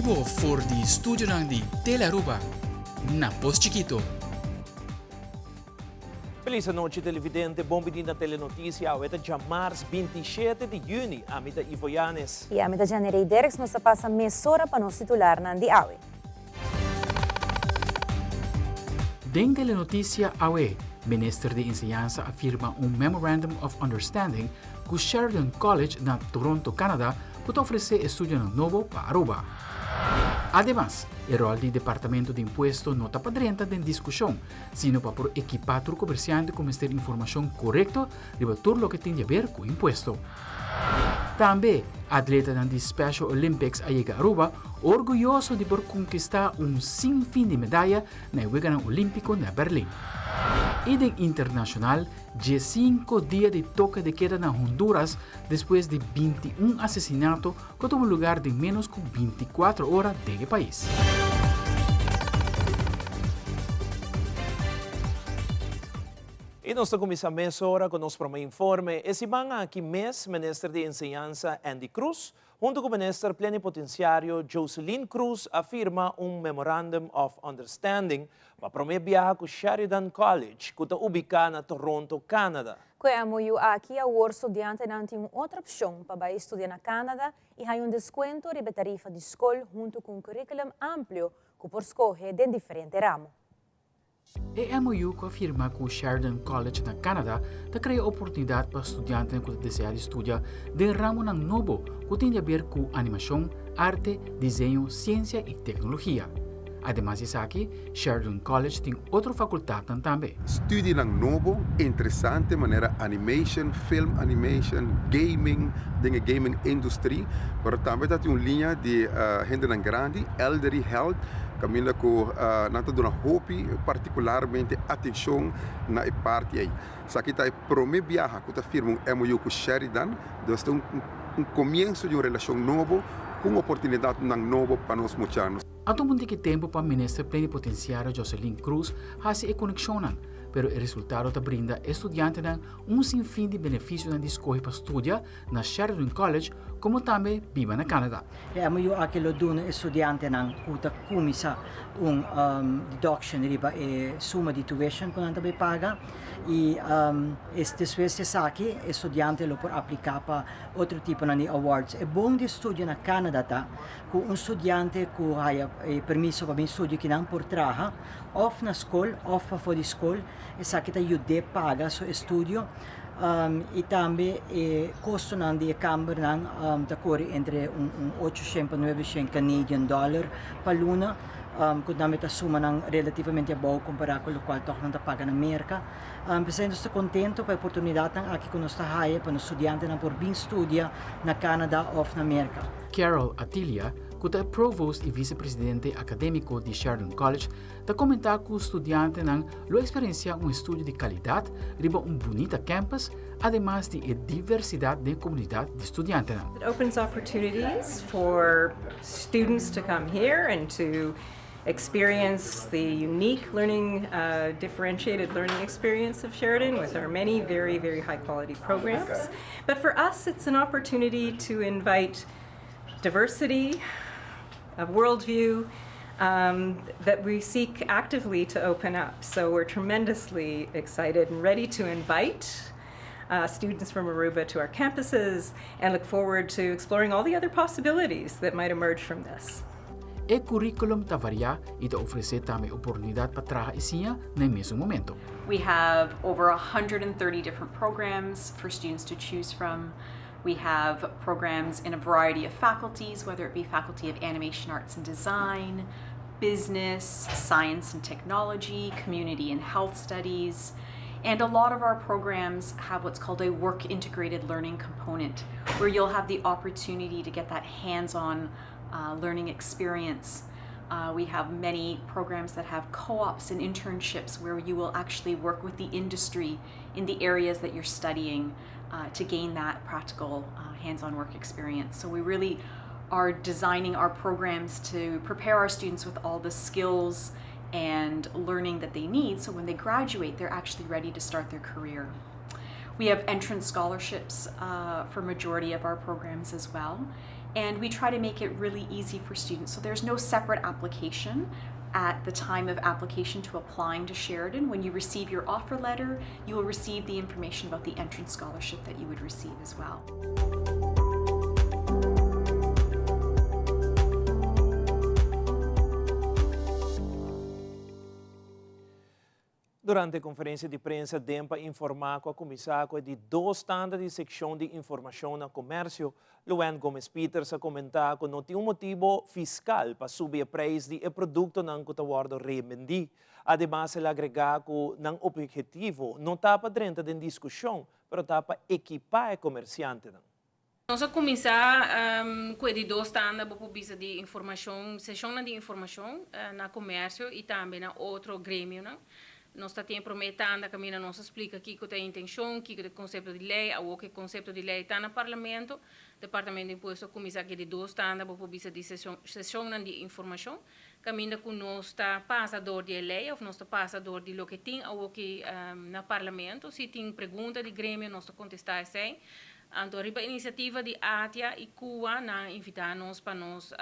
bibo for di studionan di Telearuba na Pos Chikito. Feliz anochi televidente, bon bini na Telenoticia. Awe ta djamars 27 di juni. Ami ta Ivo Yanes. I ami ta Janerey Derks. Nos ta pasa mesora pa nos titularnan di awe. Den Telenoticia awe, Minister di Enseñansa a firma un Memorandum of Understanding cu Sheridan College na Toronto, Canada, cu ta ofrece estudionan nobo pa Aruba. Ademas, e rol di Departamento di Impuesto no ta pa drenta den discusion, sino pa por ekipa tur comerciante cu mester informacion corecto riba tur loke tin di haber cu impuesto. Tambe, atletanan di Special Olympics a yega Aruba orguyoso di por konkistá un sin fin di medaya na e Weganan Olímpiko na Berlin. I den internashonal, diesinko dia di toke de keda na Honduras despues di 21 asesinato ku a tuma lugar den ménos ku 24 ora den e pais. I nos ta kuminsá mesora ku nos promé informe. E siman aki mes Minister di Enseñansa Endy Croes huntu ku Minister Plenipotenciario Joseline Croes a firma un Memorandum of Understanding pa promé biaha ku Sheridan College ku ta ubiká na Toronto, Canada. Ku e MOU aki awor studiantenan tin un otro opshon pa bai studia na Canada i haña un deskuento riba e tarifa di skol huntu ku un curriculum amplio ku por skohe den diferente ramo. E MOU ku a firma ku Sheridan College na Canada ta krea oportunidat pa studiantenan ku ta deseá di studia den ramonan nobo ku tin di aber ku animashon, arte, diseño, siensia i teknologia. Ademas di esaki, Sheridan College tin otro fakultatnan tambe. Studinan nobo interesante manera animation, film animation, gaming den e gaming industry, pero tambe ta tin un liña di hendenan grandi, elderly health, Kaminda ku nan ta duna hopi partikularmente atenshon na e parti ei. Esaki ta e promé biaha ku ta firma un MOU ku Sheridan, dus ta un komienso di un relashon nobo ku un oportunidatnan nobo pa nos muchanan. A tuma un tiki tempu pa Minister Plenipotenciario Joseline Cruz hasi e konekshonnan, pero e resultado ta brinda e studiantenan un sinfin di benefisionan di skohe pa studia na Sheridan College komo tambe biba na Canada. E MOU aki lo duna e studiantenan ku ta kuminsá un deduction riba e suma di tuition ku nan ta bai paga i despues di esaki e studiante lo por apliká pa otro tiponan di awards. E bon di studio na Canada ta ku un studiante ku haya e permiso pa bin studia kinan por traha òf na skol òf pafó di skol, esaki ta yud'é paga su estudio. I tambe e kostonan di e kambernan ta kore entre un ocho shen pa nuebe shen Canadian dollar pa luna, ku tambe ta sumanan relativamente abou kompará ku lokual tòg nan ta paga na Merka. P'esei nos ta kontentu pa e oportunidatnan aki ku nos ta haya pa nos studiantenan por bin studia na Canada òf na Merka. Carol Atilia, ku ta e provost i visepresidente akadémiko di Sheridan College, ta komentá ku studiantenan lo eksperensiá un estudio di kalidat riba un bunita campus, ademas di e diversidat den e komunidat di studiantenan. It opens opportunities for students to come here and to experience the unique learning, differentiated learning experience of Sheridan with our many very, very high quality programs. But for us, it's an opportunity to invite diversity, a worldview that we seek actively to open up. So we're tremendously excited and ready to invite students from Aruba to our campuses and look forward to exploring all the other possibilities that might emerge from this. E curriculum ta varia y ta ofrece tambe oportunidad pa traha y siña na e mesun momento. We have over 130 different programs for students to choose from. We have programs in a variety of faculties, whether it be Faculty of Animation Arts and Design, Business, Science and Technology, Community and Health Studies. And a lot of our programs have what's called a work integrated learning component, where you'll have the opportunity to get that hands-on learning experience. We have many programs that have co-ops and internships where you will actually work with the industry in the areas that you're studying to gain that practical hands-on work experience. So we really are designing our programs to prepare our students with all the skills and learning that they need so when they graduate, they're actually ready to start their career. We have entrance scholarships for majority of our programs as well. And we try to make it really easy for students. So there's no separate application at the time of application to applying to Sheridan. When you receive your offer letter, you will receive the information about the entrance scholarship that you would receive as well. Durante konferensia di prensa DEMP a informá ku a kuminsá ku e di dos tanda di sekshon di informashon na komersio. Luann Gomez Pieters a komentá ku no tin un motibu fiskal pa subi e preis di e produktonan ku ta wòrdu rebendí. Ademas el a agregá ku nan ophetivo no ta pa drenta den diskushon, pero ta pa ekipá e komersiantenan. Nos a kuminsá ku e di dos tanda bo por bisa di informashon, seshonnan di informashon na komersio i tambe na otro gremionan. Nos ta tin e promé tanda kaminda nos a splika kiko ta e intenshon, kiko ta e konsepto di lei. Awor ku e konsepto di lei ta na parlamento, Departamento di Impuesto a kuminsá ku e di dos tanda bo por bisa di seshonnan di informashon kaminda ku nos ta pasa dor di e lei òf nos ta pasa dor di loke tin awor ki na parlamento. Si tin pregunta di gremio nos ta kontestá esei. Anto riba inisiativa di ATIA i kua nan a invitá nos pa nos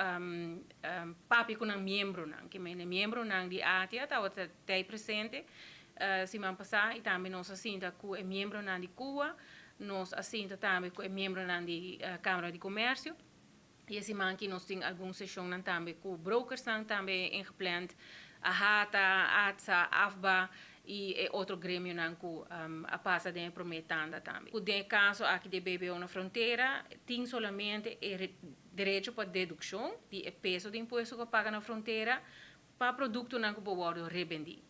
papia ku nan miembronan. Ke mende miembronan di ATIA tabata tei presente siman pasá i tambe nos a sinta ku e miembronan di kua, nos a sinta tambe ku e miembronan di Kámara di Komèrsio i e siman aki nos tin algun seshonnan tambe ku brokersnan tambe ingepland, AHATA, ATSA, AFBA i e otro gremionan ku a pasa den e promé tanda tambe. Ku den e kaso aki di e BBO na frontera tin solamente e derecho pa dedukshon di e peso di impuesto ku a paga na frontera pa produktonan ku por wòrdu rebendí.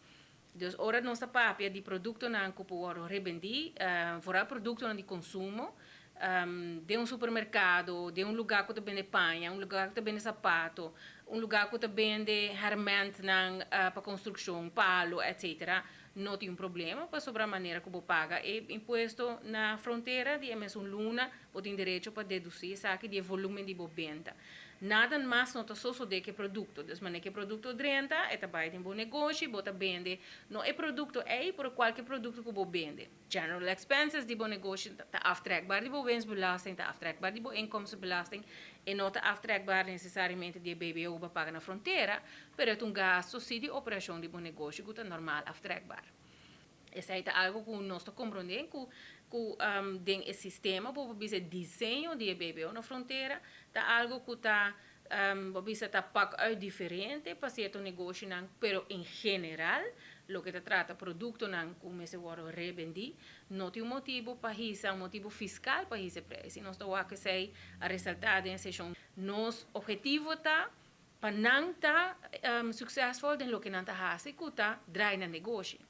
Dus ora nos ta papia di produktonan ku por wòrdu rebendí, foral produktonan di konsumo, den un supermerkado, den un lugá ku ta bende paña, un lugá ku ta bende sapato, un lugá ku ta bende hèrmèntnan pa konstrukshon, palu, etsetera, no tin un problema pasobra manera ku bo paga e impuesto na frontera di e mesun luna bo tin derecho pa dedusí esaki di e volúmen di bo benta. Nada mas no ta sosodé ku e produkto. Dus manera ku e produkto drenta, e ta bai den bo negoshi, bo ta bende no e produkto ei, pero kualke produkto ku bo bende. General expenses di bo negoshi ta aftrekbaar di bo winstbelasting, ta aftrekbaar di bo inkomstenbelasting. E no ta aftrekbaar nesesariamente di e BBO ku bo a paga na frontera, pero e ta un gasto si di operashon di bo negoshi ku ta normal aftrekbaar. Esei ta algu ku nos ta komprondé ku ku den e sistema bo por bisa e diseño di e BBO na frontera ta algu ku ta bo bisa ta pak uit diferente pa sierto negoshinan pero en general loke ta trata produktonan ku mester wòrdu rebendí no tin un motibu pa hisa un motibu fiskal pa hisa e preis i nos ta wak esei a resaltá den e seshon. Nos ophetivo ta Pa nan ta suksesfol den loke nan ta hasi ku ta drai nan negoshi.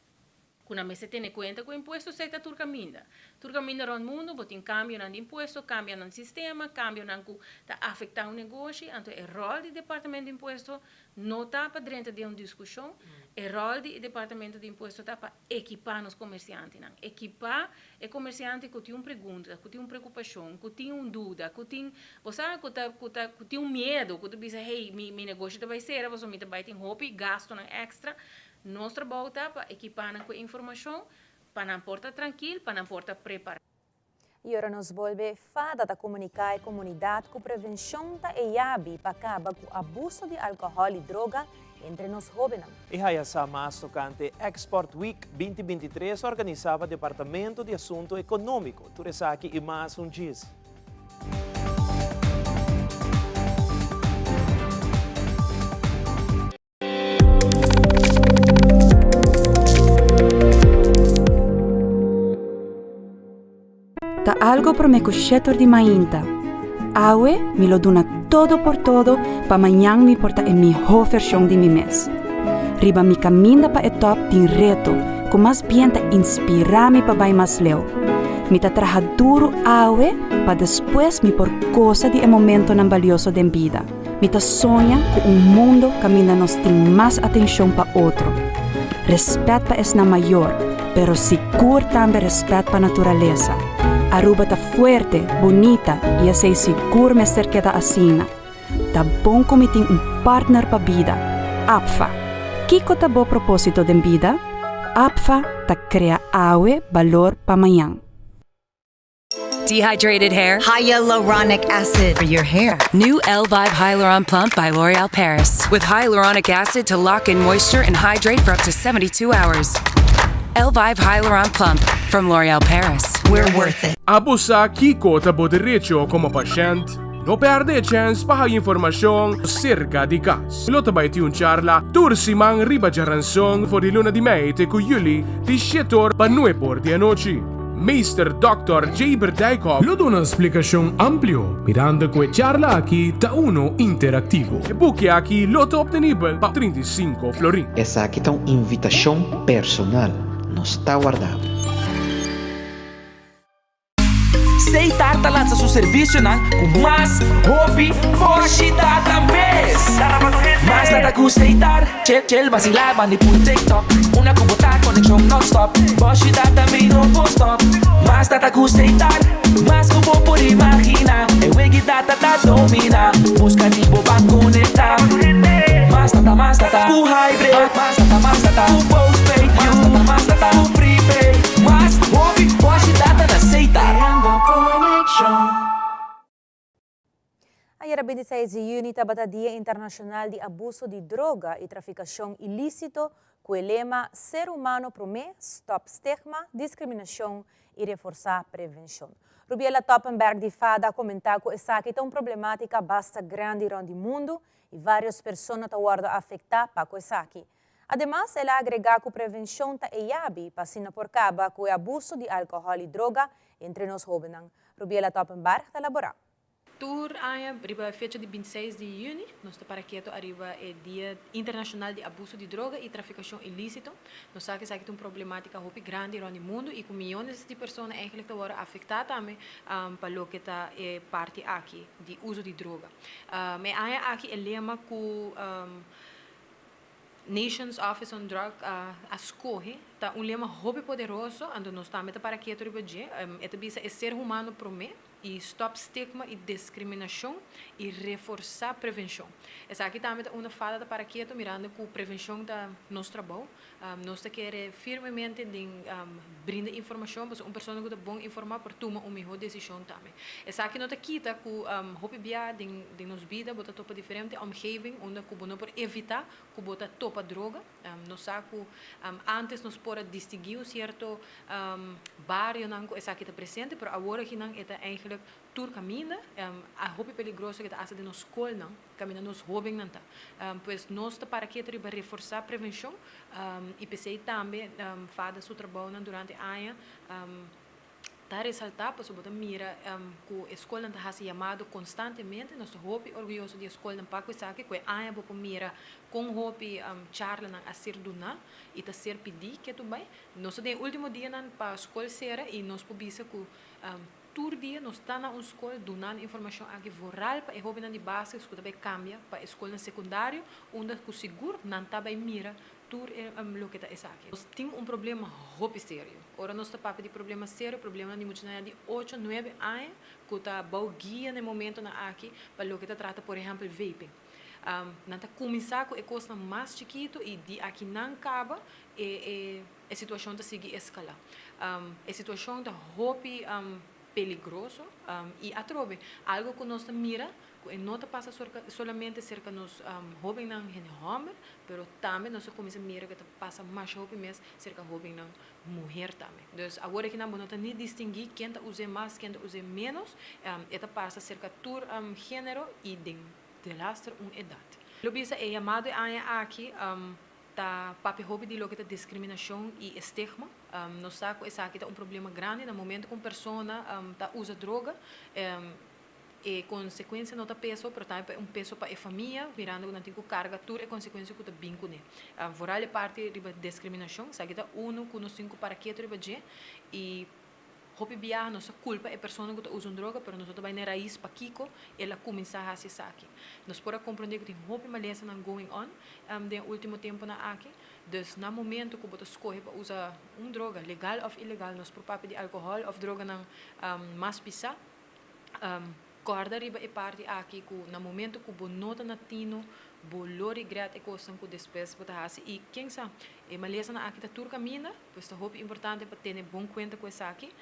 Ku nan mester tene kuenta ku impuesto esei ta tur kaminda. Tur kaminda rònt mundu bo tin kambionan di impuesto, kambionan di sistema, kambionan ku ta afektá un negoshi. Anto e ròl di Departamento di Impuesto no ta pa drenta den un diskushon. E ròl di e Departamento di Impuesto ta pa ekipá nos komersiantenan. Ekipá E komersiante ku tin un pregunta, ku tin un preokupashon, ku tin un duda, ku tin, bo sa, ku ta, ku ta, ku tin un miedu, ku ta bisa, hey, mi, mi negoshi ta bai sera pasobra mi ta bai tin hopi gastunan èkstra. Nos trabou ta pa ekipá nan ku e informashon pa nan por ta trankil, pa nan por ta prepará. I ora nos bolbe, fada ta komuniká e komunidat ku prevenshon ta e yabi pa kaba ku abuso di alkohòl i droga entre nos hóbennan. E haya sa mas tokante Export Week 2023 organisá pa Departamento di Asunto Ekonómiko. Tur esaki i mas un djis. Ta algo prome ku shetor di mainta. Awe mi lo duna todo por todo pa mañan mi por ta e mihó vershon di mi mes. Riba mi kaminda pa e tòp tin reto ku mas bien ta inspirá mi pa bai mas leu. Mi ta traha duru awe pa despues mi por gosa di e momentonan balioso den bida. Mi ta soña ku un mundo kaminda nos tin mas atenshon pa otro, rèspèt pa esnan mayor, pero sigur tambe rèspèt pa naturalesa. Aruba ta fuerte, bunita i esei sigur mester keda asina. Ta bon ku mi tin un partner pa bida, APFA. Kiko ta bo propósito den bida? APFA ta krea awe balor pa mañan. Dehydrated hair? Hyaluronic acid for your hair. New Elvive Hyaluron Plump by L'Oreal Paris. With hyaluronic acid to lock in moisture and hydrate for up to 72 hours. Elvive Hyaluron Plump from L'Oreal Paris. We're worth it. Abo sa kiko ta bo derecho komo pashènt? No pèrdè e chèns pa haña informashon serka di kas. Lo ta bai tin un charla tur siman riba djaranson for di luna di mei te ku yüli di shet'or pa nueb'or di anochi. Meester Dòkter Jaber Dijkhoff lo duna splikashon amplio mirando ku e charla aki ta uno interaktivo. E buki aki lo ta optenibel pa 35 florin. Esaki ta un invitashon personal. Nos ta warda bo. Setar ta lansa su servicionan cu mas hopi boshi data mes. Mas data cu Setar, chill chill vacila bandi pui TikTok. Una cu bo ta conexion non stop, boshi data mi no por stop. Mas data cu Setar, mas cu bo por imagina. E wegi data ta domina, busca di bo ban conecta. Mas data, mas data cu hybrid, mas data, mas data cu postpaid, mas data, mas data cu prepaid. Mas hopi boshi data na Setar. Ayera 26 di yüni tabata Dia Internashonal di Abuso di Droga i Trafikashon Ilísito ku e lema Ser humano promé, stòp stigma, diskriminashon i reforsá prevenshon. Rubiela Toppenberg di fada a komentá ku esaki ta un problemátika basta grandi rònt di mundu i vários persona ta wòrdu afektá pa ku esaki. Ademas, el a agregá ku prevenshon ta e yabi pa asina por kaba ku e abuso di alkohòl i droga entre nos hóbennan. Rubiela Toppenbarg ta laborá. Tur aña riba e fecha di 26 di yüni nos ta para ketu ariba e Dia Internashonal di Abuso di Droga i Trafikashon Ilísito. Nos sa ku esaki ta un problemátika hopi grandi rònt di mundu i ku miónes di persona eigentlik ta wòrdu afektá tambe pa loke ta e parti aki di uso di droga. E aña aki e lema ku Nations Office on Drug a skohe ta un lema hopi poderoso, anto nos tambe ta para ketu riba dje. E ta bisa e ser humano promé i stòp stigma i diskriminashon i reforsá prevenshon. Esaki tambe ta unda fada ta para ketu mirando ku prevenshon ta nos trabou. Nos ta kere firmemente den brinda informashon pasobra un persona ku ta bon informá por tuma un mihó desishon tambe. Esaki no ta kita ku hopi bia den den nos bida bo ta topa diferente omgeving unda ku bo no por evitá ku bo ta topa droga. Nos sa ku antes nos por a distinguí un sierto barionan ku esaki ta presente, pero awor akinan e ta eigenlijk tur kaminda. A hopi peligroso ke ta hasta den nos skolnan, kaminda nos hóbennan ta. Pues nos ta para ketu riba reforsá prevenshon i p'esei tambe fada su trabounan durante aña. Ta resaltá pasobra bo ta mira ku e skolnan ta hasi yamado konstantemente. Nos ta hopi orguyoso di e skolnan pa ku esaki, ku e aña bo por mira kon hopi charlanan a ser duná i ta ser pidí ke tu bai. Nos ta den e último dianan pa skol sera i nos por bisa ku tur dia nos ta na un skol dunando informashon aki vooral pa e hóbennan di básikos ku ta bai kambia pa e skolnan sekundario unda ku sigur nan ta bai mira Tur e loke ta esaki. Nos tin un problema hopi serio. Ora nos ta papia di problema serio, problemanan di muchanan ya di ocho, nuebe aña ku ta bou guia na e momentonan aki pa loke ta trata por ehèmpel vaping. Nan ta kuminsá ku e kosnan mas chikitu i di aki nan kaba e e e situashon ta sigui eskalá. E situashon ta hopi peligroso i atrobe algo ku nos ta mira ku e no ta pasa solamente serka nos hóbennan hende hòmber, pero tambe nos a kuminsá mira ku e ta pasa masha hopi mes serka hóbennan muher tambe. Dus awor aki nan bo no ta ni distinguí ken ta us'é mas, ken ta us'é ménos, e ta pasa serka tur género i den delaster un edat. Lo bisa e yamado e aña aki ta papia hopi di loke ta diskriminashon i estigma. Nos sa ku esaki ta un problema grandi na momento ku un persona ta usa droga, E konsekuensia no ta peso, pero tambe un peso pa e famia, mirando ku nan tin ku karga tur e konsekuensia ku ta bin kuné. Vooral e parti riba diskriminashon, esaki ta unu ku nos tin ku para ketu riba dje i hopi biaha nos ta kulpa e persona ku ta usa un droga, pero nos no ta bai na e rais pakiko el a kuminsá hasi esaki. Nos por a komprondé ku tin hopi malesanan going on den e último tempunan aki, dus na momento ku bo ta skohe pa usa un droga, legal òf ilegal, nos por papia di alkohòl òf droganan mas pisá, Kòrda riba e parti aki ku na momento ku bo no ta na tino, bo lo regret e kosnan ku despues bo ta hasi. I ken sa, e malesanan aki ta tur kaminda, pues ta hopi importante pa tene bon kuenta ku esaki.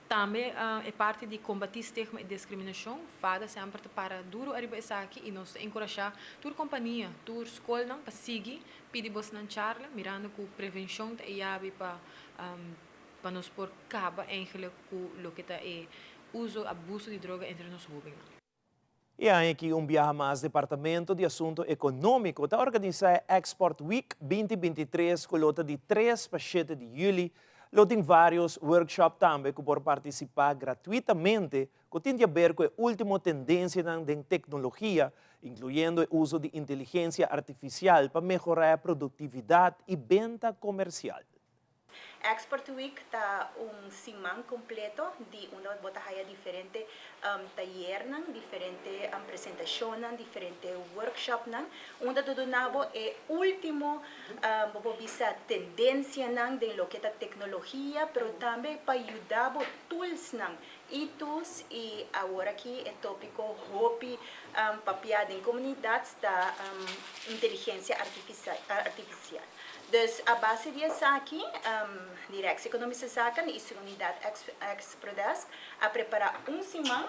Tambe e parti di kombatí stigma i diskriminashon, FADA semper ta para duru ariba esaki i nos ta enkurashá tur kompania, tur skolnan pa sigui pidi bosnan charla mirando ku prevenshon ta e yabi pa pa nos por kaba eigenlijk ku loke ta e uso, abuso di droga entre nos hóbennan. E aña aki un biaha mas Departamento di Asunto Economico ta organisa e Export Week 2023 cu lo ta di 3 pa 7 di juli. Lo tin varios workshop tambe cu por participa gratuitamente cu tin di haber cu e ultimo tendencianan den tecnologia, incluyendo e uso di inteligencia artificial pa mehora e productividad y benta comercial. Export Week ta un siman completo di unda bo ta haya diferente tayernan, diferente presentacionnan, diferente workshopnan, unda ta duna bo e ultimo, bo por bisa tendencianan den loke ta tecnologia, pero tambe pa yuda bo toolsnan, e-tools y awor aki e topico hopi papia den comunidad ta inteligencia artificial. Dus a base di esaki, Directie Economische Zaken y su unidad Exprodesk a prepara un siman,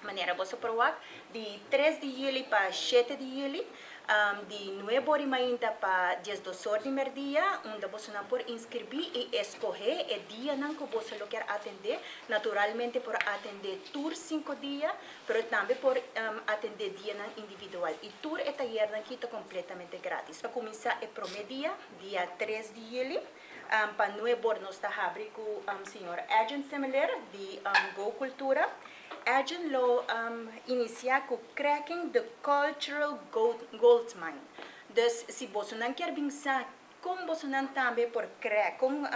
manera boso por wak, di tres di juli pa shete di juli, di nuebe or di mainta pa diesdos or di merdia, unda bosonan por inscribi y escoge e dianan cu boso lo kier atende. Naturalmente por atende tur cinco dia, pero tambe por atende dianan individual y tur e tayernan aki ta completamente gratis. Ta cuminsa e prome dia, dia tres di juli, pa nuebor nos ta habri cu señor Edjean Semeleer di Go Cultura. Edjean lo inicia cu Cracking the Cultural Goldmine. Dus si bosonan kier bin sa Kon bosonan tambe por crea? Kon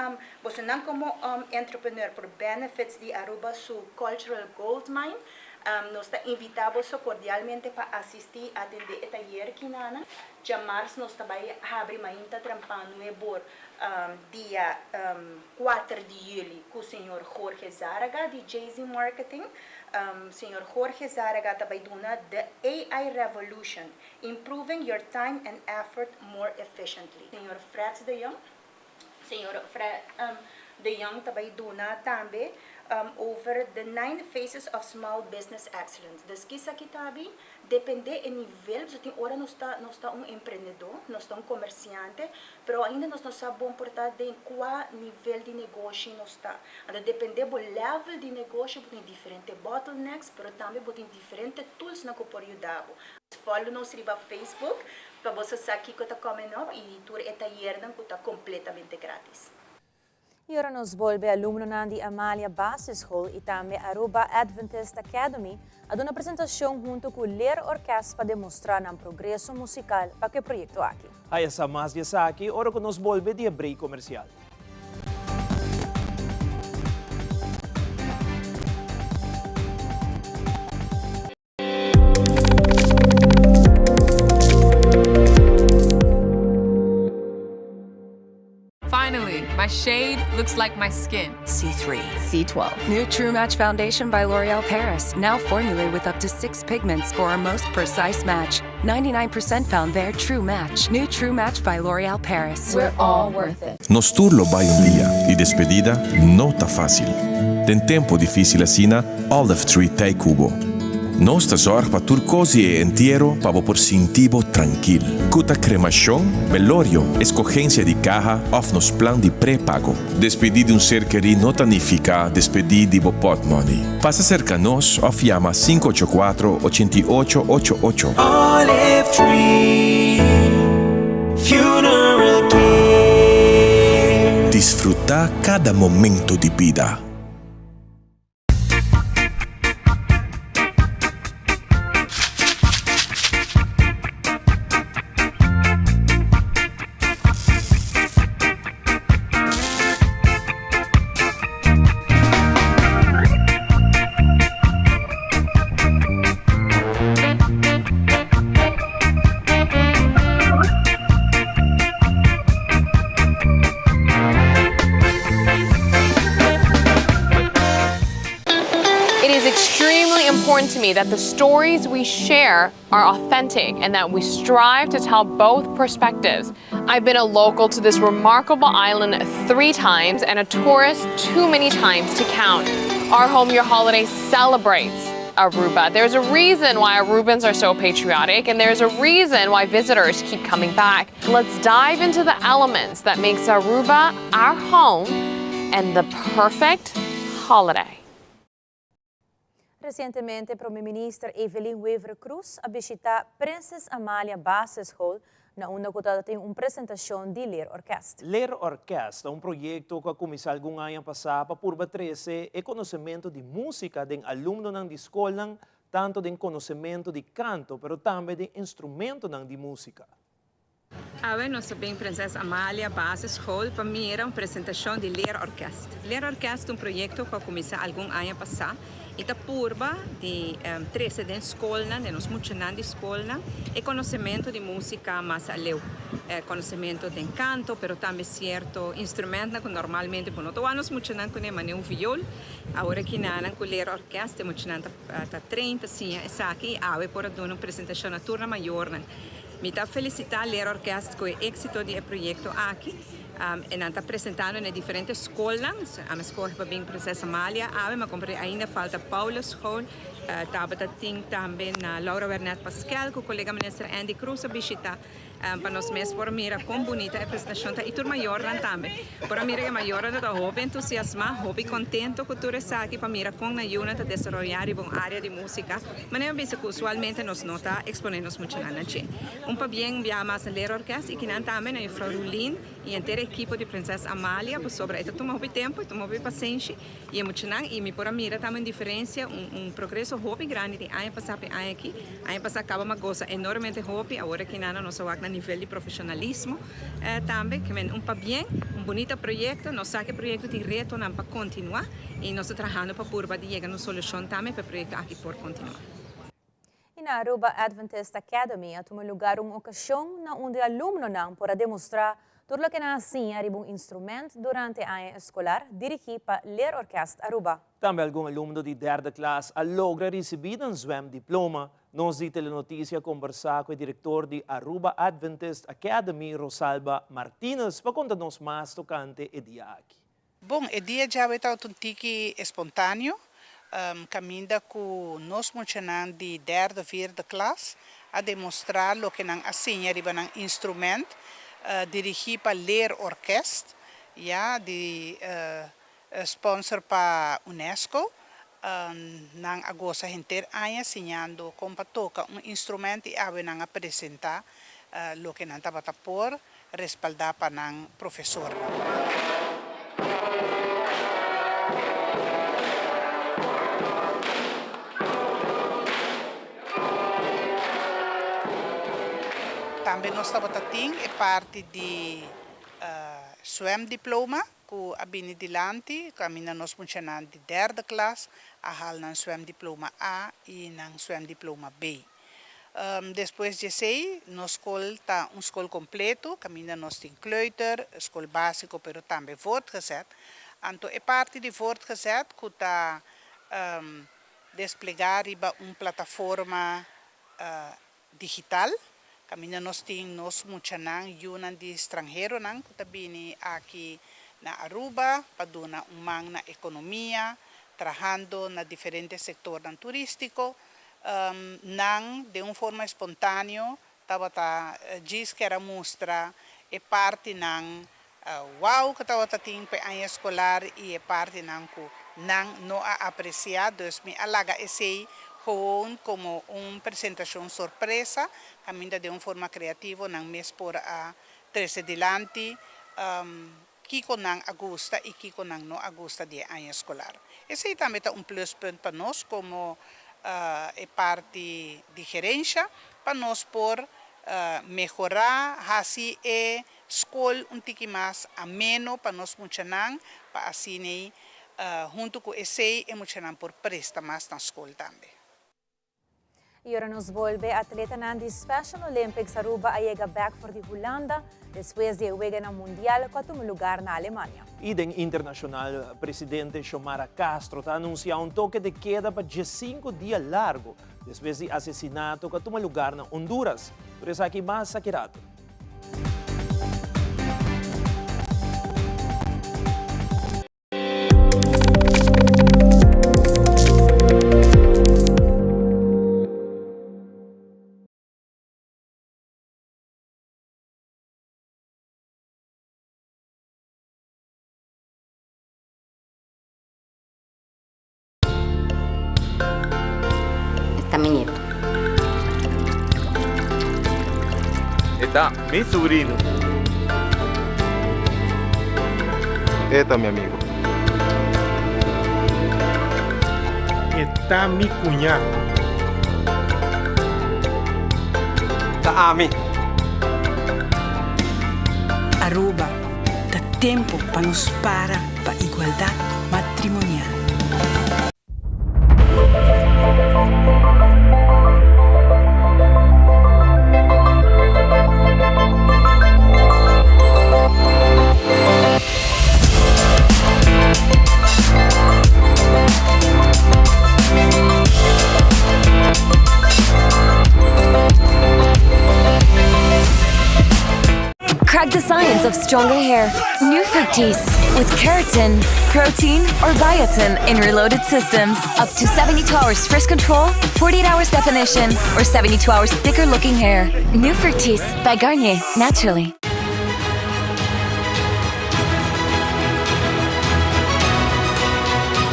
bosonan como entrepreneur por benefits di Aruba su Cultural Gold Mine? Nos ta invita boso cordialmente pa asisti atende e tayer kinana. Djamars nos ta bay habri mainta trempan nuebor dia kuater di juli cu señor Jorge Zaraga di JZ Marketing. Señor Jorge Zaraga ta bay duna The AI Revolution, Improving your time and effort more efficiently. Señor Freds de Jong. Señor Fred de Jong ta bay duna tambe over The Nine Phases of Small Business Excellence. Dus kisa ki ta abi depende e nivel, pasobra tin ora nos ta nos ta un emprendedor, nos ta un comerciante, pero ainda nos no sa bon por ta den cua nivel di negoshi nos ta. Anto depende bo level di negoshi bo tin diferente bottlenecks, pero tambe bo tin diferente toolsnan cu por yuda bo. Follow nos riba Facebook pa boso sa kiko ta coming up y tur e tayernan cu ta completamente gratis. Y ora nos bolbe alumnonan di Amalia Basisschool y tambe Aruba Adventist Academy a duna presentacion hunto cu Leer Orkest pa demostra nan progreso musical pa cu e proyecto aki. Haya sa mas di esaki ora cu nos bolbe di e break comercial. Finally, my shade looks like my skin. C3. C12. New True Match Foundation by L'Oreal Paris. Now formulated with up to six pigments for our most precise match. 99% found their true match. New True Match by L'Oreal Paris. We're all worth it. Nos tur lo bai un dia y despedida no ta facil. Den tempo dificil asina, Olive Tree t'ei cu bo. Nos ta zorg pa tur cos di e entiero pa bo por sinti bo trankil. Cu ta cremacion, belorio, escogencia di caha of nos plan di prepago. Despedi di un ser kerí no ta nifica despedi di bo potmoney. Pasa cerca nos of yama sinku ocho kuatro, ochenta i ocho, ocho ocho. Olive Tree Funeral Care. Disfruta cada momento di bida. It is extremely important to me that the stories we share are authentic and that we strive to tell both perspectives. I've been a local to this remarkable island three times and a tourist too many times to count. Our Home Your Holiday celebrates Aruba. There's a reason why Arubans are so patriotic and there's a reason why visitors keep coming back. Let's dive into the elements that makes Aruba our home and the perfect holiday. Recientemente Prome Minister Evelyn Wever-Croes a bishita Prinses Amalia Basisschool na unda cu tabatin un presentacion di Leerorkest. Leerorkest ta un proyecto cu a cuminsa algun aña pasa pa purba trece e conocemento di musica den alumnonan di scolnan, tanto den conocemento di canto pero tambe den instrumentonan di musica. Awe nos ta bin Prinses Amalia Basisschool pa mira un presentacion di Leerorkest. Leerorkest ta un proyecto cu a cuminsa algun aña pasa y ta purba di trece den scolnan, den nos muchanan di scolnan, e conocemento di musica mas aleu. Conocemento den canto, pero tambe cierto instrumentnan cu normalmente bo no ta wak nos muchanan cune, manera un viool. Awor aki nan cu Leerorkest e muchanan ta train, ta siña esaki y awe por a duna un presentacion na tur nan mayornan. Mi ta felicita Leerorkest cu e exito di e proyecto aki. E nan ta presentando na e diferente scolnan. Ami scoge pa bin Prinses Amalia awe, ma comprende ainda falta Paulusschool. Tabata tin tambe na Laura Wernet Paskel cu colega Minister Endy Croes a bishita. Pa nos mes por mira con bunita e presentacion ta y tur mayornan tambe. Por a mira e mayornan ta ta hopi entusiasma, hopi contento cu tur esaki pa mira con nan yunan ta desaroya riba un area di musica. Manera mi bisa cu usualmente nos no ta expone nos muchanan na dje. Un pabien un biaha mas na Leerorkest y kinan tambe na juffrouw Rulien y henter e ekipo di Prinses Amalia pasobra e ta tuma hopi tempo, e tuma hopi pasenshi y e muchanan y mi por a mira tambe un diferencia, un un progreso hopi grandi di aña pasa pa e aña aki. Aña pasa caba mi a goza enormemente hopi, awor aki nan nos a wak na nivel di profesionalismo tambe. Ke men un pabien, un bunita proyecto, nos sa cu e proyecto tin retonan pa continua. Y nos ta trahando pa purba di yega na un solucion tambe pa e proyecto aki por continua. Y na Aruba Adventist Academy a tuma lugar un ocasion na unda e alumnonan por a demostra tur loke nan a siña riba un instrument durante aña escolar dirigi pa Leerorkest Aruba. Tambe algun alumno di derde klas a logra ricibi nan zwemdiploma. Nos di Telenoticia a combersa cu e director di Aruba Adventist Academy, Rosalba Martinez, pa conta nos mas tocante e dia aki. Bon, e dia djawe tabata un tiki espontaneo, kaminda ku nos muchanan di derde, vierde klas a demostrá loke nan a siña riba nan instrument, dirigí pa Leerorkest, ya, di sponsor pa UNESCO. Nan a gosa henter aña siñando kon pa toka un instrument i awe nan a presentá loke nan tabata por respaldá pa nan profesornan. Tambe nos tabata tin e parti di zwemdiploma ku a bini dilanti, kaminda nos muchanan di derde klas a hal nan zwemdiploma A i nan zwemdiploma B. Despues di esei, nos skol ta un skol kompleto, kaminda nos tin kleuter, skol básiko pero tambe voortgezet. Anto e parti di voortgezet ku ta desplegá riba un plataforma digital, kaminda nos tin nos muchanan, yunan di stranheronan ku ta bini aki na Aruba pa duna un man na ekonomia, trahando na diferente sektornan turístiko. Nan den un forma espontaneo tabata djis kier a mustra e partinan wow ku tabata tin pa e aña eskolar i e partinan ku nan no a apresiá. Dus mi a laga esei gewoon komo un presentashon sorpresa kaminda den un forma kreativo nan mes por a trese dilanti kiko nan a gusta i kiko nan no a gusta di e aña eskolar. Esei tambe ta un pluspunt pa nos komo e parti di gerensha pa nos por mehorá, hasi e skol un tiki mas ameno pa nos muchanan pa asin'ei huntu ku esei e muchanan por presta mas na skol tambe. Y ora nos bolbe, atletanan di Special Olympics Aruba a yega bek for di Hulanda despues di e Weganan Mundial cu a tuma lugar na Alemania. Y den internacional, presidente Xiomara Castro ta anuncia un toke de keda pa diescinco dia largo despues di asesinato cu a tuma lugar na Honduras. Tur esaki mas aki rato. Ta mi subrino. E ta mi amigo. E ta mi cuña. Ta ami. Aruba, ta tempo pa nos para pa igualdad matrimonial. Crack the science of stronger hair. New Fructis with keratin, protein, or biotin in reloaded systems. Up to 72 hours first control, 48 hours definition, or 72 hours thicker looking hair. New Fructis by Garnier, naturally.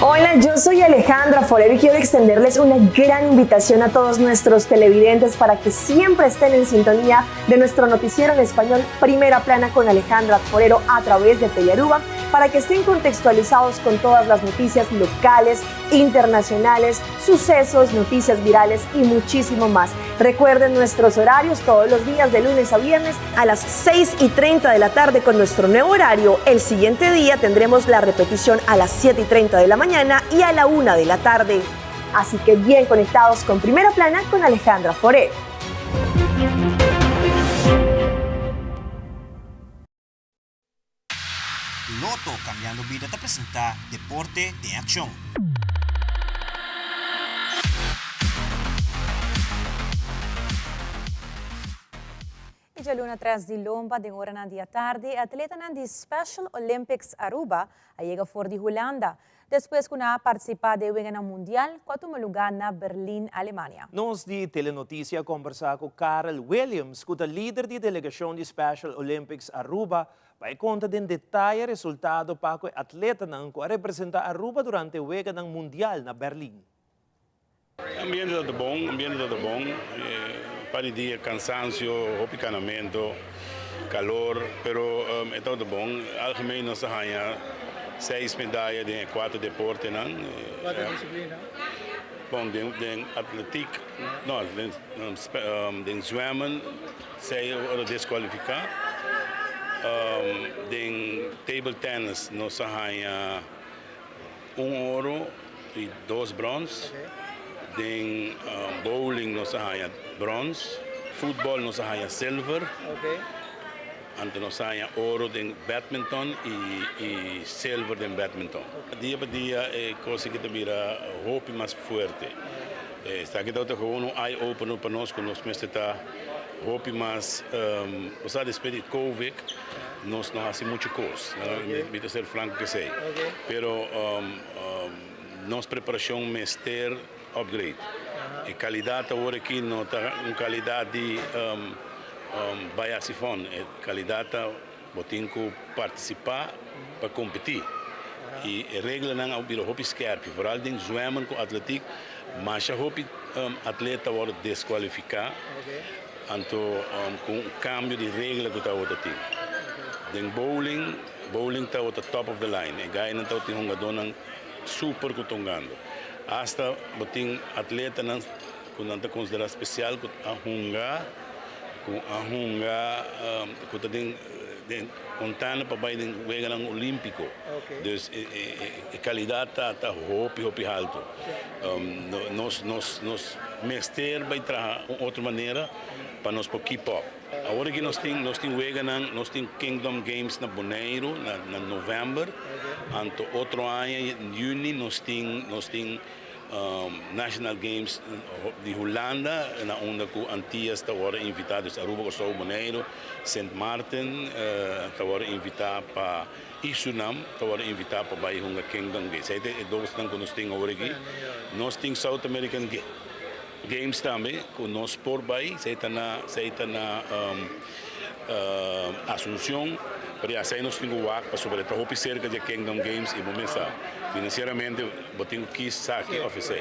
Hola, yo soy Alejandra Forero y quiero extenderles una gran invitación a todos nuestros televidentes para que siempre estén en sintonía de nuestro noticiero en español Primera Plana con Alejandra Forero a través de Telearuba para que estén contextualizados con todas las noticias locales, internacionales, sucesos, noticias virales y muchísimo más. Recuerden nuestros horarios todos los días de lunes a viernes a las 6 y 30 de la tarde con nuestro nuevo horario. El siguiente día tendremos la repetición a las 7 y 30 de la mañana y a la 1 de la tarde. Así que bien conectados con Primera Plana con Alejandra Forero. Lotto Cambiando Bida ta presenta Deporte den Accion. E djaluna tres di lomba den oranan di atardi e atletanan di Special Olympics Aruba a yega for di Hulanda, despues ku nan a partisipá den Weganan Mundial ku a tuma lugá na Berlin, Alemania. Nos di Telenoticia a kombersá ku Karel Williams, ku ta lider di delegashon di Special Olympics Aruba, pa e konta den detaye resultado pa ku e atletanan ku a representá Aruba durante Weganan Mundial na Berlin. Ambiente ta ta bon, ambiente ta ta bon. Par di dia cansancio, hopi canamento, calor, pero e tabata bon. Algemeen nos a haña seis medaya den e cuater deportenan. Cuater disciplina? Bon, den den atletiek, no, den den zwemmen seis a worde descualifica. Den table tennis nos a haña. Un oro y dos brons. Den bowling nos a haña brons. Futbol nos a haña silver. Anto nos a haña oro den badminton y silver den badminton. Dia pa dia e cos aki ta bira hopi mas fuerte. Esaki tabata gewoon un eye opener pa nos cu nos mester ta hopi mas, bo sa despues di covid nos no haci mucho cos, mi ta ser franco cu esey, pero nos preparacion mester upgrade. E calidad awor aki no ta un calidad di bay haci fun, e calidad ta bo tin cu participa pa competi y e reglanan a bira hopi skerpi, vooral den zwemmen cu atletiek masha hopi atleta a wordo descualifica. Anto cu un cambio di regla cu tabata tin den bowling, bowling tabata top of the line. E gainan tabatin hungadornan super cu ta hungando. Hasta bo tin atletanan cu nan ta considera special cu a hunga, cu a hunga cu ta den den contando pa bay den weganan olimpico. Dus e calidad ta hopi hopi halto. Nos nos nos mester bai traha un otro manera pa nos por keep up. Awor aki nos tin nos tin weganan, nos tin Kingdom Games na Boneiru na na november, anto otro aña juni nos tin nos tin National Games di Hulanda na unda ku Antillas ta wòrdu invitá, dus Aruba, Kòrsou, Boneiru, Sint Maarten ta wòrdu invitá pa I Surinam ta wòrdu invitá pa bai hunga Kingdom Games. Esei ta e dosnan ku nos tin awor aki. Nos tin South American Games tambe ku nos por bai. Esei ta na esei ta na Asuncion. Pero ya esei nos tin ku wak pasobra e ta hopi serka dje Kingdom Games i bo mes sa finansieramente bo tin ku kis saki òf esei.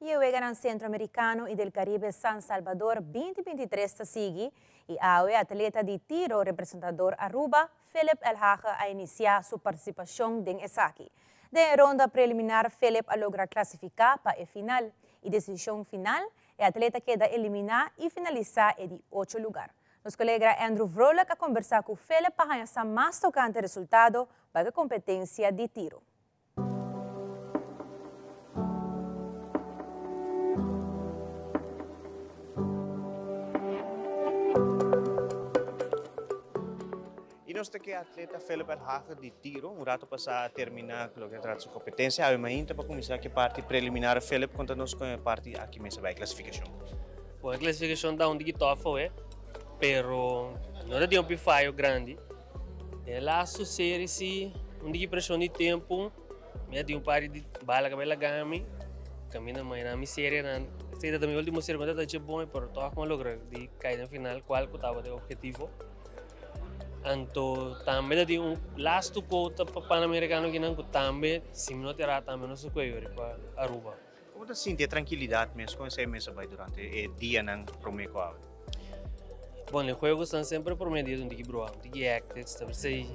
Y e Weganan Centroamericano y del Caribe San Salvador 2023 ta sigui y awe atleta di tiro representador Aruba, Philip Elhage a inicia su participacion den esaki. Den e ronda preliminar Philip a logra clasifica pa e final y decision final e atleta keda elimina y finalisa e di ocho lugar. Nos colega Andrew Vrolijk a conversa cu Philip pa haña sa mas tocante resultado pa e competencia di tiro. Y nos ta ke atleta Philip Elhager di tiro un rato pasa a termina cu loke ta trata su competencia. Awe mainta pa cuminsa ke parti preliminar. Philip, conta nos con e parti aki mester bay clasificacion. Bon, e clasificacion ta un tiki tof awe, pero no ta tin hopi fayo grandi. Den e lastu serie si, un tiki presion di tempo, mi a tin un par di bala ku a bai laga mi, kaminda mañana mi serie nan, esei ta mi ultimo serie, mi ta dje bon, pero tòg mi a logra di kai den final kual ku tabata e objetivo. Anto tambe ta tin un lastu kota pa Panamericano kinan ku tambe si mi no ta era tambe no su kueyo riba Aruba. Como ta sinti e trankilidat mes con esei mes a bai durante e dianan prome cu awe? Bon, e juegonan semper prome dia ta un tiki bruha, un tiki hectic, ta p'esei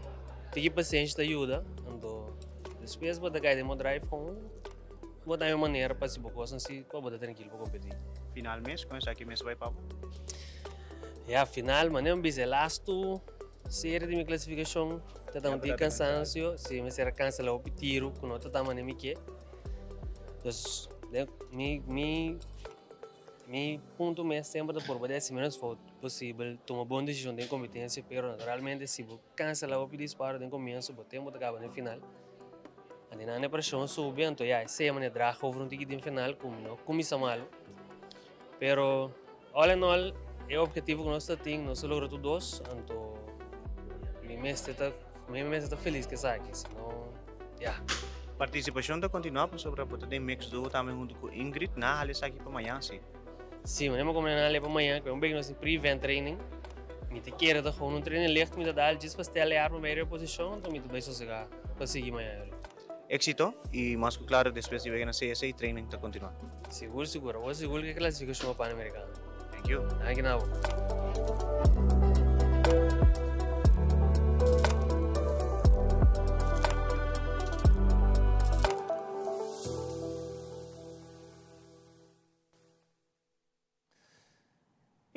tiki pasenshi ta yuda, anto despues bo ta kai den bo drive con bo ta haña un manera pa hasi bo cosnan si pa bo ta trankil pa competi. Final mes, con esaki mes a bai pa bo? Ya, final, manera mi bisa e lastu serie di mi clasificacion ta ta un tiki cansancio, si mester a cancela hopi tiro cu no ta ta manera mi ke. Dus mi mi mi punto mes semper ta purba di hasi menos fout posibel, tuma bon desishon den kompetensia, pero naturalmente si bo kansela hopi disparo den komienso bo tempu ta kaba den final. Anto nan e preshon subi anto ya esei a manera draga over un tiki den final ku mi no kuminsa malu. Pero all in all e objetivo ku nos ta tin nos a logra tur dos anto mi mester ta mi mester ta felis ku esaki si no ya. Partisipashon ta kontinuá pasobra bo ta den mix duo tambe huntu ku Ingrid na hala esaki pa mañan si? Si, mi a komprende na hala pa mañan ku e un bek nos tin pre-event training mi ta kere ta gewoon un training licht mi ta dal djis pa stel e arma bay riba posishon anto mi ta bay sosegá pa sigui mañan. Éxito y mas cu claro despues di wega na CSA training ta continua. Sigur sigur, awor sigur ke clasificacion pa Panamericano. Thank you. Danki na bo.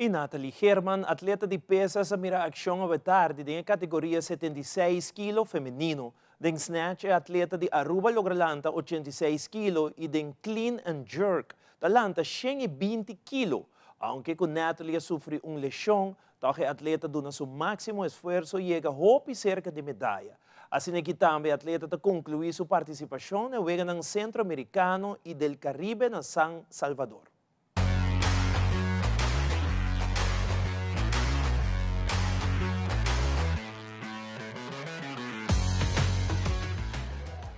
Y Nathalie Geerman, atleta di pesas a mira accion awe tardi den e categoria 76 kilo femenino. Den snatch e atleta di Aruba logra lanta 86 kilo y den clean and jerk ta lanta 120 kilo. Aunke cu Nathalie a sufri un lesion, toch e atleta duna su maximo esfuerso y yega hopi cerca di medaya. Asina aki tambe e atleta ta conclui su participacion na e Weganan Centro Americano y del Caribe na San Salvador.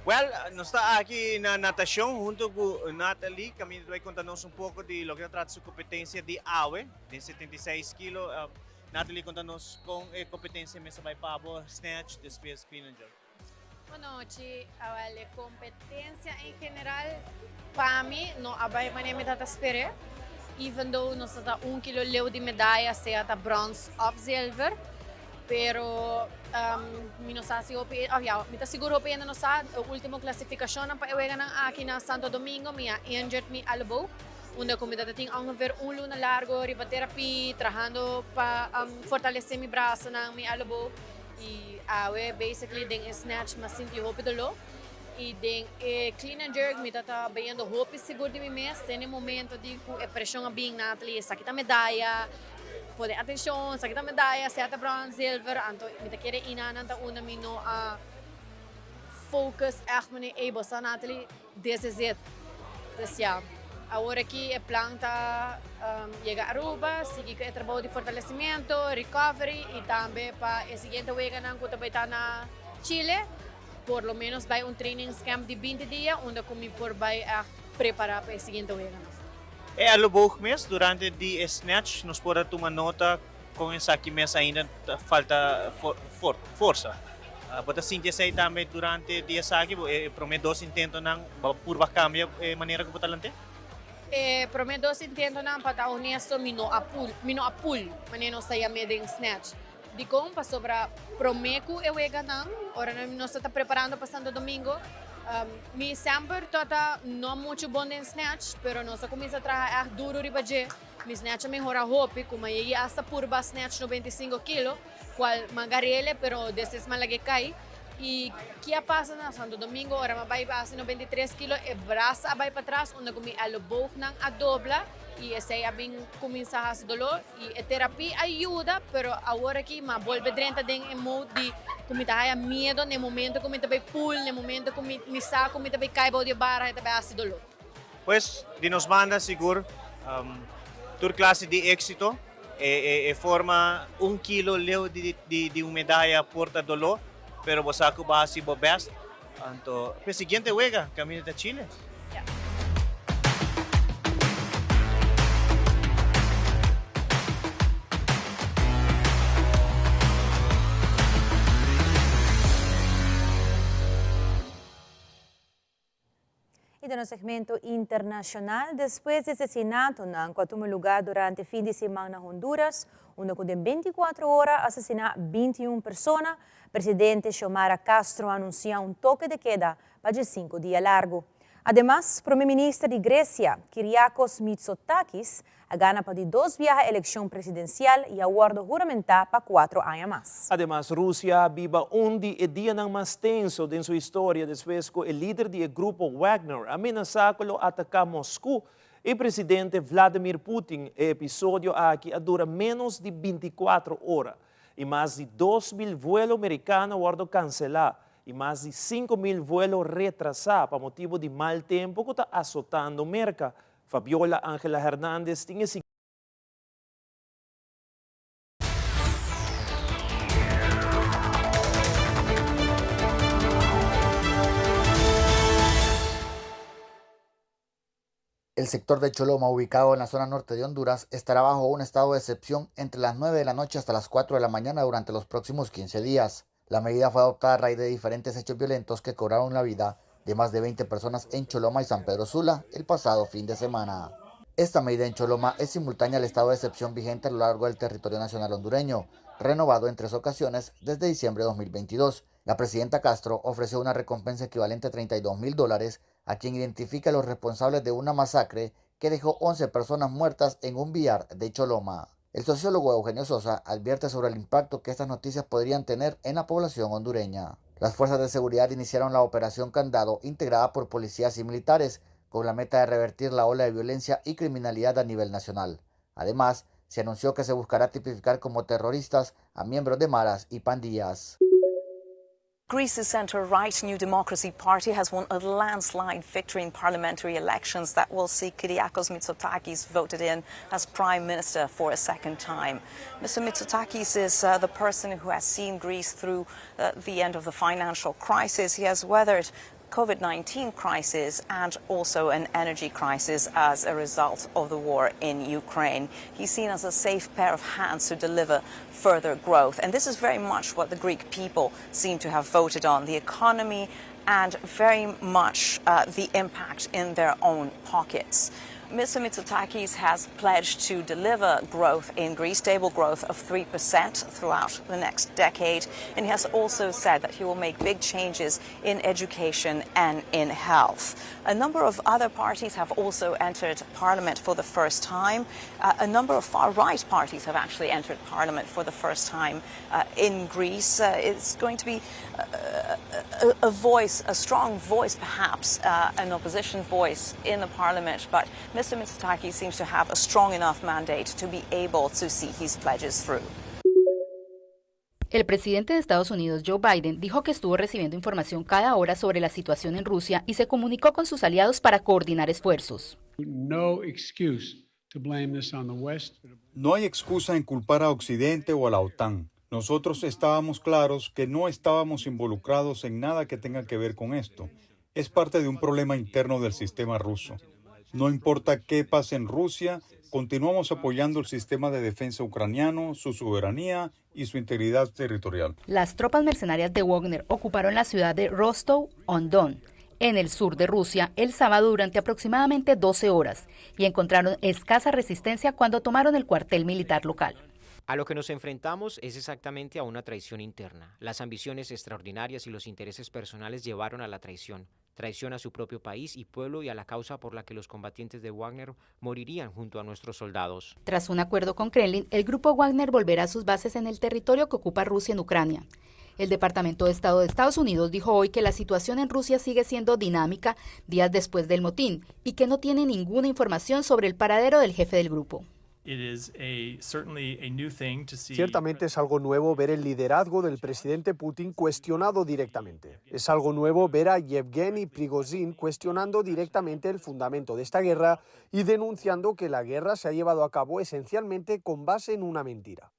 Well, nos ta aki na natacion hunto cu Natalie, caminda ta bay conta nos un poco di loke ta trata su competencia di awe den 76 kilo. Natalie, conta nos con e competencia mes a bay pa bo, snatch, despues clean and jerk. Bonochi, awel e competencia en general pa mi no a bay manera mi tata spere. Even though nos ta un kilo leu di medaya sea ta brons of zilver, pero mi no sa si hopi, of ya, mi ta sigur hopi hende no sa, e ultimo clasificacionnan pa e weganan aki na Santo Domingo mi a injured mi elbow, unda cu mi tata tin ongeveer un luna largo riba terapie, trahando pa fortalece mi brasanan, mi elbow. Y awe basically den e snatch mi a sinti hopi dolor y den e clean and jerk mi tata bayendo hopi sigur di mi mes den e momento di cu e presion a bin Natalie esaki ta medaya pone atencion esaki ta medaya sea ta bronze zilver anto mi ta kere inanan ta unda mi no a focus echt mane ey bo sa Natalie This is it. Dus ya, awor aki e plan ta yega Aruba, sigui ku e trabou di fortalecimiento, recovery y tambe pa e siguiente weganan ku ta bai ta na Chile, por lo menos bai un trainingscamp di binti dia unda ku mi por bai ègt prepara pa e siguiente weganan. E elleboog mes durante di e snatch nos por a tuma nota Con esaki mes ainda ta falta forsa. Bo ta sinti esey tambe durante di esaki? Bo e prome dos intentonan bo purba cambia e manera cu bo ta lant'é? E prome dos intentonan, pa ta honesto, mi no a pull, mi no a pull, manera nos ta yam'é den snatch. Dikon? Pasobra prome ku e weganan, ora nos ta ta preparando pa Santo Domingo, mi semper ta ta no muchu bon den snatch, pero nos a kuminsá traha ègt duru riba dje. Mi snatch a mehora hopi, ku mi a yegi asta purba snatch 95 kilo, kual mi a gar'ele, pero despues mi a lag'é kai. I ki a pasa na Santo Domingo, ora mi a bai hasi 93 kilo, e brasa a bai patras, unda ku mi elleboognan a dobla, i esei a bin kuminsá hasi doló. I e terapia a yuda, pero awor aki mi a bolbe drenta den e mode di ku mi ta haya miedo na e momento ku mi ta bai pull, na e momento ku mi sa ku mi ta bai kai bou di e bara, e ta bai hasi doló. Pues, di nos banda sigur tur clase di exito. E forma un kilo leu di un medaya por ta doló, pero bo sa cu bo a haci bo best. Anto, p'e siguiente wega, caminda ta Chile. Y den nos segmento internacional, despues di asesinatonan cu a tuma lugar durante fin di siman na Honduras, unda cu den 24 ora a asesina 21 persona, presidente Xiomara Castro a anuncia un toque de queda pa 15 dia largo. Ademas, prome minister di Grecia, Kyriakos Mitsotakis, a gana pa di dos biaha eleccion presidencial y a wordo huramenta pa cuatro aña mas. Ademas, Rusia a biba un di e dianan mas tenso den su historia despues cu e lider di e grupo Wagner a menasa cu lo ataca Moscu y presidente Vladimir Putin. E episodio aki a dura menos di 24 ora y mas di 2,000 vuelo mericano a wordo cancela y mas di 5,000 vuelo retrasa pa motibo di mal tempo cu ta azotando Merca. Fabiola Angela Hernandez tin e El sector de Choloma, ubicado en la zona norte de Honduras, estará bajo un estado de excepción entre las 9 de la noche hasta las 4 de la mañana durante los próximos 15 días. La medida fue adoptada a raíz de diferentes hechos violentos que cobraron la vida de más de 20 personas en Choloma y San Pedro Sula el pasado fin de semana. Esta medida en Choloma es simultánea al estado de excepción vigente a lo largo del territorio nacional hondureño, renovado en tres ocasiones desde diciembre de 2022. La presidenta Castro ofreció una recompensa equivalente a 32 mil dólares a quien identifica a los responsables de una masacre que dejó 11 personas muertas en un billar de Choloma. El sociólogo Eugenio Sosa advierte sobre el impacto que estas noticias podrían tener en la población hondureña. Las fuerzas de seguridad iniciaron la Operación Candado, integrada por policías y militares, con la meta de revertir la ola de violencia y criminalidad a nivel nacional. Además, se anunció que se buscará tipificar como terroristas a miembros de maras y pandillas. Greece's centre-right New Democracy Party has won a landslide victory in parliamentary elections that will see Kyriakos Mitsotakis voted in as prime minister for a second time. Mr. Mitsotakis is uh, the person who has seen Greece through uh, the end of the financial crisis. He has weathered COVID-19 crisis and also an energy crisis as a result of the war in Ukraine. He's seen as a safe pair of hands to deliver further growth. And this is very much what the Greek people seem to have voted on, the economy and very much uh, the impact in their own pockets. Mr. Mitsotakis has pledged to deliver growth in Greece, stable growth of 3% throughout the next decade. And he has also said that he will make big changes in education and in health. A number of other parties have also entered parliament for the first time. Uh, a number of far right parties have actually entered parliament for the first time uh, in Greece. Uh, it's going to be a, a, a, voice, a strong voice perhaps, uh, an opposition voice in the parliament, but Mr. Mitsotakis seems to have a strong enough mandate to be able to see his pledges through. El presidente de Estados Unidos, Joe Biden, dijo que estuvo recibiendo información cada hora sobre la situación en Rusia y se comunicó con sus aliados para coordinar esfuerzos. No No hay excusa en culpar a Occidente o a la OTAN. Nosotros estábamos claros que no estábamos involucrados en nada que tenga que ver con esto. Es parte de un problema interno del sistema ruso. No importa qué pase en Rusia, continuamos apoyando el sistema de defensa ucraniano, su soberanía y su integridad territorial. Las tropas mercenarias de Wagner ocuparon la ciudad de Rostov-on-Don. en el sur de Rusia el sábado durante aproximadamente 12 horas y encontraron escasa resistencia cuando tomaron el cuartel militar local. A lo que nos enfrentamos es exactamente a una traición interna. Las ambiciones extraordinarias y los intereses personales llevaron a la traición. Traición a su propio país y pueblo y a la causa por la que los combatientes de Wagner morirían junto a nuestros soldados. Tras un acuerdo con Kremlin, el grupo Wagner volverá a sus bases en el territorio que ocupa Rusia en Ucrania. El Departamento de Estado de Estados Unidos dijo hoy que la situación en Rusia sigue siendo dinámica días después del motín y que no tiene ninguna información sobre el paradero del jefe del grupo. Ciertamente es algo nuevo ver el liderazgo del presidente Putin cuestionado directamente. Es algo nuevo ver a Yevgeny Prigozhin cuestionando directamente el fundamento de esta guerra y denunciando que la guerra se ha llevado a cabo esencialmente con base en una mentira.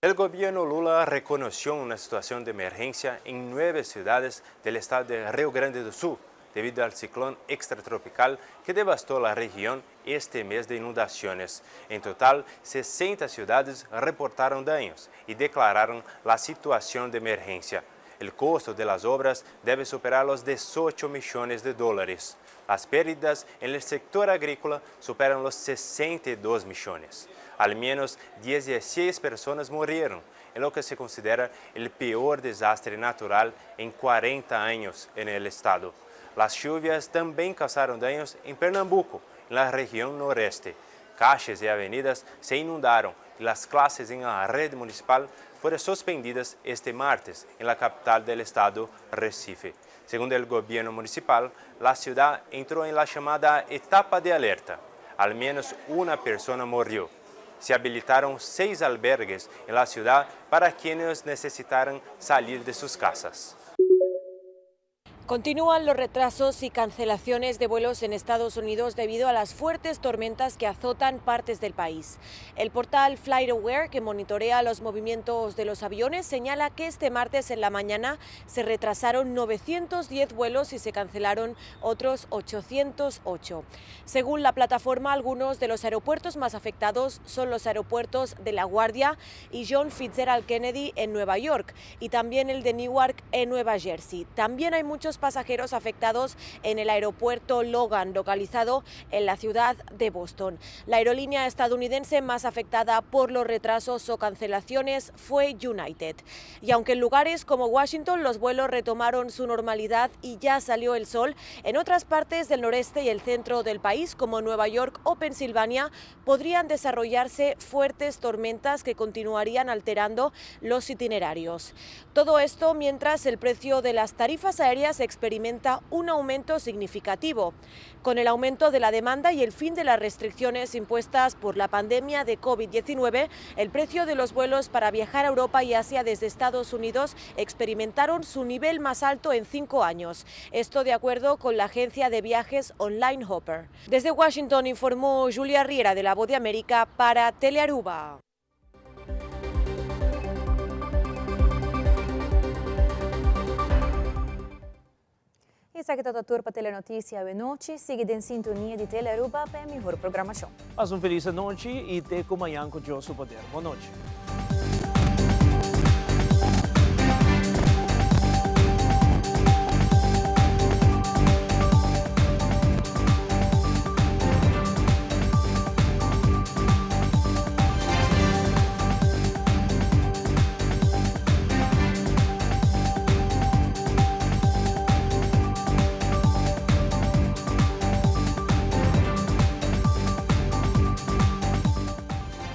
El gobierno Lula reconoció una situación de emergencia en nueve ciudades del estado de Rio Grande do Sul debido al ciclón extratropical que devastó la región este mes de inundaciones. En total, 60 ciudades reportaron daños y declararon la situación de emergencia. El costo de las obras debe superar los 18 millones de dólares. Las pérdidas en el sector agrícola superan los 62 millones. Al menos 16 personas murieron en lo que se considera el peor desastre natural en 40 años en el estado. Las lluvias también causaron daños en Pernambuco, en la región noreste. Calles y avenidas se inundaron y las clases en la red municipal fueron suspendidas este martes en la capital del estado, Recife. Según el gobierno municipal, la ciudad entró en la llamada etapa de alerta. Al menos una persona murió. Se habilitaron seis albergues en la ciudad para quienes necesitaran salir de sus casas. Continúan los retrasos y cancelaciones de vuelos en Estados Unidos debido a las fuertes tormentas que azotan partes del país. El portal FlightAware, que monitorea los movimientos de los aviones, señala que este martes en la mañana se retrasaron 910 vuelos y se cancelaron otros 808. Según la plataforma, algunos de los aeropuertos más afectados son los aeropuertos de La Guardia y John Fitzgerald Kennedy en Nueva York y también el de Newark en Nueva Jersey. También hay muchos pasajeros afectados en el aeropuerto Logan, localizado en la ciudad de Boston. La aerolínea estadounidense más afectada por los retrasos o cancelaciones fue United. Y aunque en lugares como Washington los vuelos retomaron su normalidad y ya salió el sol, en otras partes del noreste y el centro del país, como Nueva York o Pensilvania, podrían desarrollarse fuertes tormentas que continuarían alterando los itinerarios. Todo esto mientras el precio de las tarifas aéreas experimenta un aumento significativo. Con el aumento de la demanda y el fin de las restricciones impuestas por la pandemia de COVID-19, el precio de los vuelos para viajar a Europa y Asia desde Estados Unidos experimentaron su nivel más alto en cinco años. Esto de acuerdo con la agencia de viajes Online Hopper. Desde Washington informó Julia Riera de La Voz de América para Telearuba. Esaki ta tur pa Telenoticia awe nochi. Sigui den sintonia di Telearuba pa e mihor programacion. Pasa un feliz anochi y te cu mañan cu Dios su poder. Bon nochi.